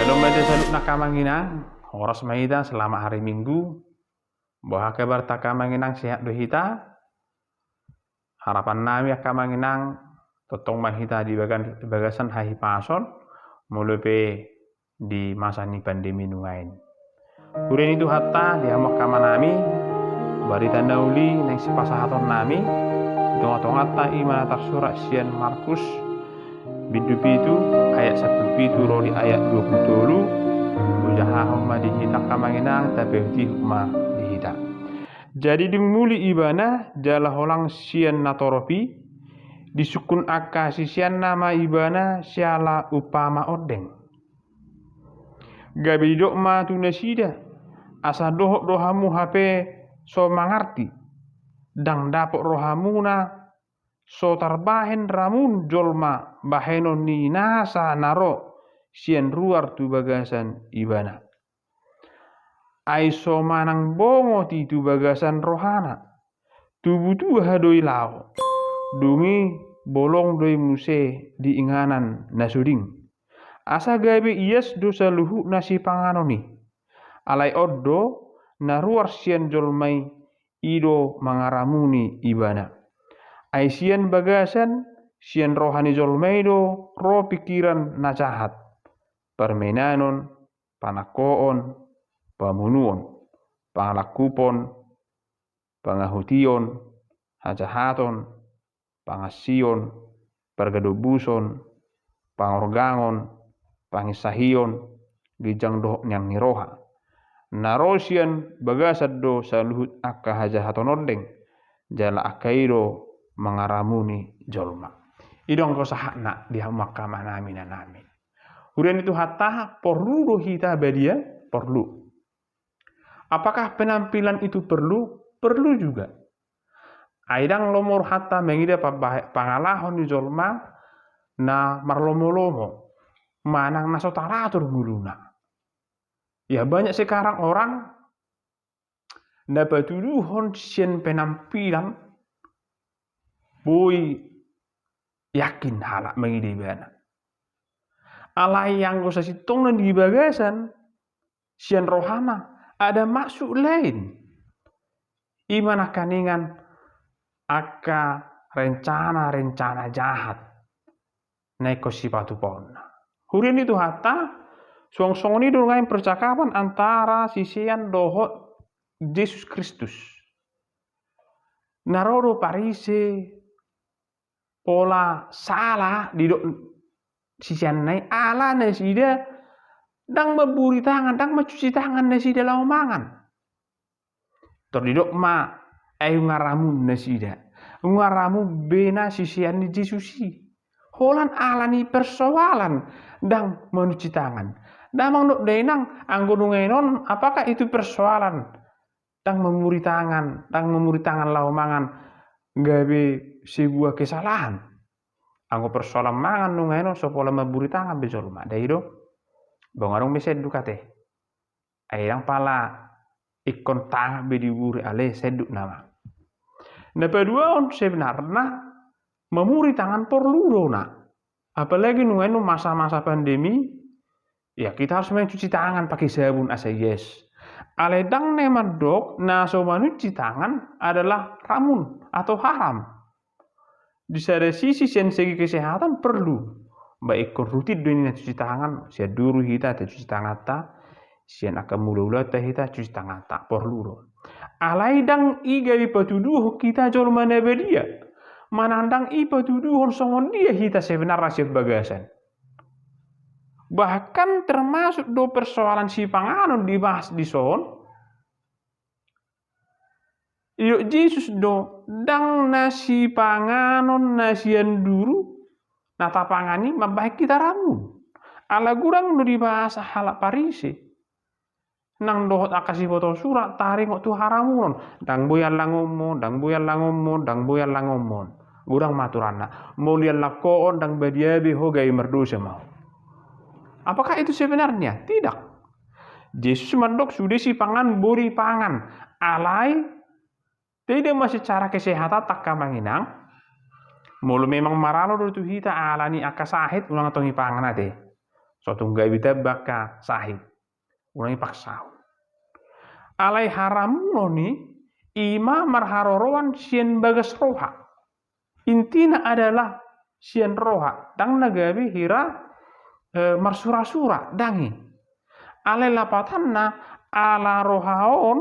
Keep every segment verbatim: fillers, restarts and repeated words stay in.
Dong ma di saluhutna angka amang inang, horas ma hita, selamat hari Minggu. Boha kabarta angka amang inang, sehat do hita? Harapan nami angka amang inang, tongtong ma hita di bagan-, bagasan hahipason, molo pe di masa ni pandemi nuaeng. Huria ni Tuhanta, di hamu angka amanami, barita na uli naeng sipasahaton nami, di tonga-tonganta i ma na tarsurat sian Markus, bindu pitu, ayat sampulu pitu ro di ayat dua pulu tolu, hujahahon ma di hita angka amang inang, tapaihut-ihut ma di hita. Jadi dung muli ibana, jala holang sian natorop i, disungkun angka siseanna ma ibana siala umpama ondeng. Gabe didok ma tu nasida, asa dohot do hamu hape so mangarti, ndang dapot rohamuna so tarbahen ramun jolma bahenon ni nasa na ro sian ruar tu bagasan ibana. Ai so manang bongot i tu bagasan rohana, tubu tuha do i laho, dung i bolong do i muse di inganan na suding. Asa gabe ias do saluhutna sipanganon i. Alai on do, na ruar sian jolma i, i do mangaramuni ibana. Ai sian bagasan, sian roha ni jolma i do ro pingkiran na jahat, parmainanon, panangkoon, pamunuon, pangalangkupon, pangahution, hajahaton, pangansion, pargadombuson, pangorgangon, panginsahion, ginjang dohot niang ni roha. Na ro sian bagasan do saluhut angka hajahaton ondeng, jala angka i do mangaramuni jolma. I do anggo sahatna di hamu angka amanami, inanami. Huria ni Tuhanta, porlu do hita badia? Porlu. Apakah penampilan itu perlu? Perlu juga. Ai ndang lomo rohanta mangida pambahe-, pangalaho ni jolma na marlomo-lomo, manang na so taratur ngoluna. Ya, banyak sekarang orang na patuduhon sian penampilan boi yakin halak mangida ibana. Alai anggo sasintongna di bagasan, sian rohana, ada maksud lain. I ma nangkaningan angka rencana-rencana jahat na ingkon sipatupaonna. Huria ni Tuhanta, suang songon i do nuaeng percakapan antara sisean dohot Jesus Kristus. Na ro do Parise, pola sala didok siseanna i, ala nasida ndang mamburi tangan, ndang mancuci tangan nasida laho mangan. Tor didok ma, ai nunga ramun nasida. Nunga ramun be na sisean ni Jesus i. Holan ala ni persoalan ndang mancuci tangan. Damang dohot dainang, anggo nunga i non, apakah itu persoalan? Ndang mamuri tangan, ndang mamuri tangan laho mangan, gabe sebuah kesalahan. Anggo persoalan mangan nunga i non, so pola mamburi tangan be jolma, dai do? Bong adong be senduk ate. Ai ndang pala ingkon tangan be diburi, ale senduk nama. Na paduahon, sebenarna mamuri tangan porlu do na. Apalagi nunga i non masa-masa pandemi, ya, kita harus mencuci tangan pakai sabun asa ias. Alai ndang na i mandok na so mancuci tangan adalah ramun atau haram. Di sada sisi, sian segi kesehatan perlu. Ba ingkon rutin do ninna cuci tangan, sian duru hita tacuci tanganta, sian angka mula-ulaanta hita cuci tanganta, porlu do. Alai ndang i gabe patuduhon hita jolma na badia. Manang ndang i patuduhon songon dia hita sebenarna sian bagasan. Bahkan termasuk do persoalan sipanganon dibahas dison, didok Jesus do, ndang na sipanganon na sian duru na tapangan i mambahen hita ramun. Ala godang do dibahas halak Parise. Nang dohot angka siboto surat taringot tu haramunon. Ndang boi allangonmon, ndang boi allangonmon, ndang boi allangonmon. Godang ma aturanna. Molo diallangkoon ndang badia be ho, gabe mardosa ma ho. Apakah itu sebenarnya? Tidak. Jesus mandok sude sipangan boi dipangan. Alai, tidak ma secara kesehatan angka amang inang. Molo memang maralo do tu hita ala ni angka sahit, unang tong dipangan ate. Tongtong gabe tamba angka sahit. Unang dipaksahon. Alai haramunon i, i ma marharoroan sian bagas roha. Intina adalah sian roha, ndang na gabe hira, eh, marsurasura, ndang i. Alai lapatanna, ala roha on,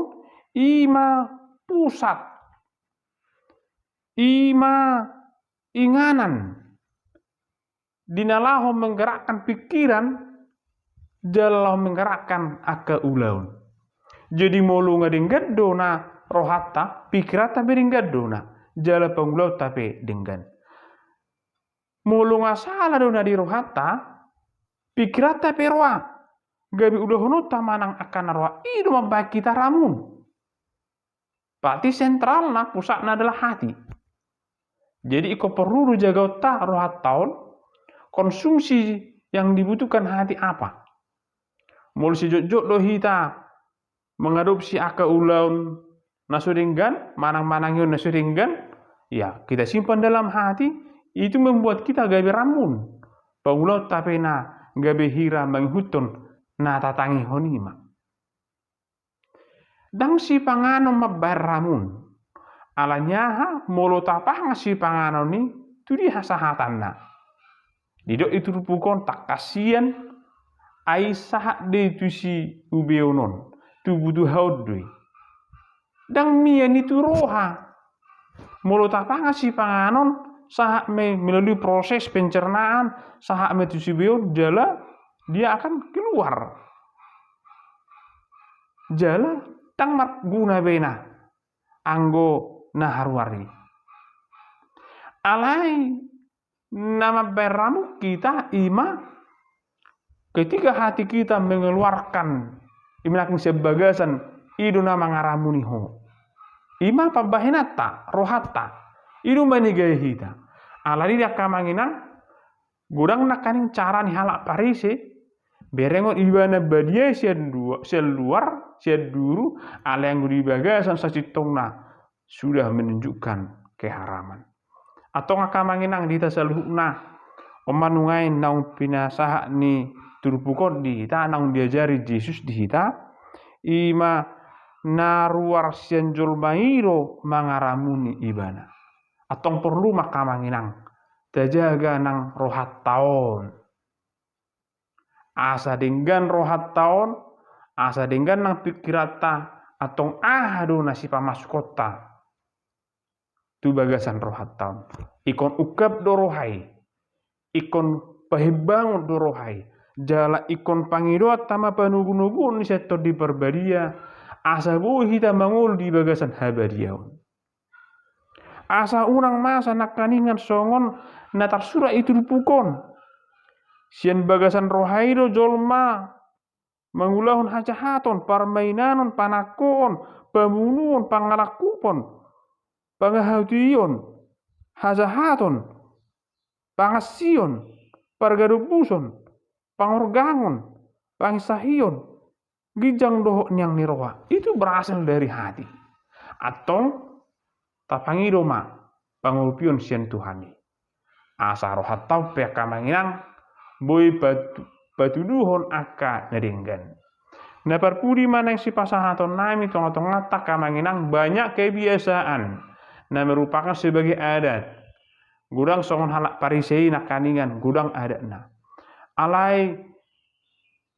i ma pusat, i ma inganan di na laho menggerakkan pikiran, jala laho menggerakkan angka ulaon. Jadi molo nga denggan do na rohanta, pikiranta pe denggan do na, jala pangulaonta pe denggan. Molo nga sala do na di rohanta, pikiranta pe roa, gabe ulahononta manang angka na roa, i do mambahen hita ramun. Berarti sentralna, pusatna adalah hati. Jadi ingkon porlu do jagaonta rohanta on, konsumsi yang dibutuhkan hati apa. Molo sijotjot do hita mengadopsi angka ulaon na so denggan, manang-manangion na so denggan, ya, kita simpan dalam hati, itu membuat kita gabe ramun. Pangulaonta pe na gabe hira mangihuthon na tatangihon i ma. Ndang sipanganon mambahen ramun. Alani aha, molo tapangan sipanganon i, tu dia hasahatanna? Didok i turpuk on, tangkas sian, ai sahat do i tu siubeon on, tu butuha on do i. Ndang mian i tu roha. Molo tapangan sipanganon, sahat ma i melalui proses pencernaan, sahat ma i tu siubeon, jala dia akan keluar. Jala ndang marguna be na anggo na haruar i. Alai na mambahen ramun hita i ma ketika hati kita mengeluarkan i ma nangkin sian bagasan, i do na mangaramuni ho. I ma pambahenanta, rohanta, i do manigai hita. Alani i angka amang inang, godang nangkaning cara ni halak Parise, berengon ibana badia sian dua, sian luar, sian duru, alai anggo di bagasan sasintongna sudah menunjukkan keharaman. Antong angka amang inang di hita saluhutna, on ma nuaeng naung pinasahat ni turpuk on di hita, naung diajari Jesus di hita, i ma na ruar sian jolma i do mangaramuni ibana. Antong porlu ma angka amang inang, tajaga nang rohanta on. Asa denggan rohanta on, asa denggan nang pikiranta, antong aha do na sipamasukonta tu bagasan rohanta on. Ingkon ungkap do roha i, ingkon pahimbangon do roha i, jala ingkon pangidoanta ma panogunoguon ni Sian Tondi Parbadia, asa boi hita mangolu di bagasan habadiaon. Asa unang masa nangkaningan songon na tarsurat i turpuk on. Sian bagasan roha i do jolma mangulahon hajahaton, parmainanon, panangkoon, pamunuon, pangalangkupon, pangahautihon, hajahaton, pangansion, pargadombuson, pangorgangon, panginsahion, ginjang dohot niang ni roha. Itu berasal dari hati. Antong tapangido ma pangurupion sian Tuhan i. Asa rohanta on pe angka amang inang boi patu-, patuduhon angka na denggan. Na parpudi ma naeng sipasahatonnami tongah-tongahta angka amang inang, banyak kebiasaan na merupakan sebagai adat. Godang songon halak Parise i nangkaningan, godang adatna. Alai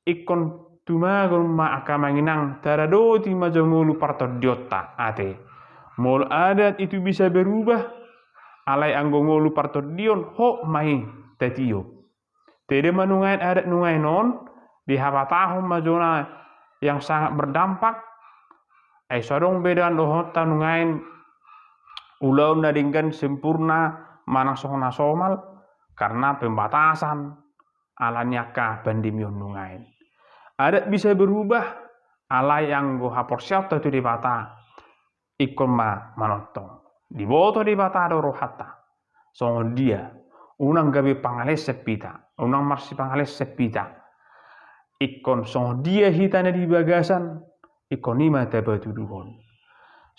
ingkon tumagon ma angka amang inang, taradoti ma jo ngolu partondionta, ate. Molo adat itu bisa berubah, alai anggo ngolu partondion, hot ma i tatiop. Tede ma nuaeng adat nuaeng on, dihabatahon ma jona yang sangat berdampak, ai so adong be dohononta nuaeng ulaon na denggan sempurna manang songon na somal, karena pembatasan, alani angka pandemi on nuaeng. Adat bisa berubah, alai anggo haporseaonta tu Debata, ingkon ma manongtong. Diboto Debata do rohanta. Songon dia, unang gabe pangalesep hita, unang marsipangalesep hita. Ingkon songon dia hita na di bagasan, ingkon i ma tapatuduhon.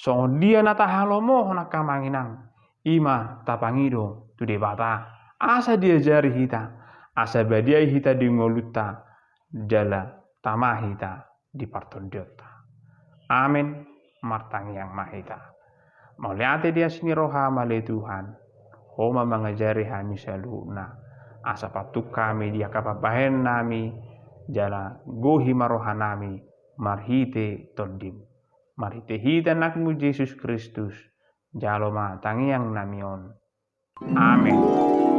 Songon dia na tahalomohon angka amang inang, i ma tapangido tu Debata, asa diajari hita, asa badiai hita di ngolunta, jala tama hita di partondionta. Amen. Martangiang ma hita. Mauliate di asi ni roham ale Tuhan, Ho ma mangajari hami saluhutna, asa patungkami di angka pambahenannami, jala gohi ma rohanami marhite Tondim. Marhite hita anakmu Jesus Kristus, jalo ma tangiangnami on. Amen.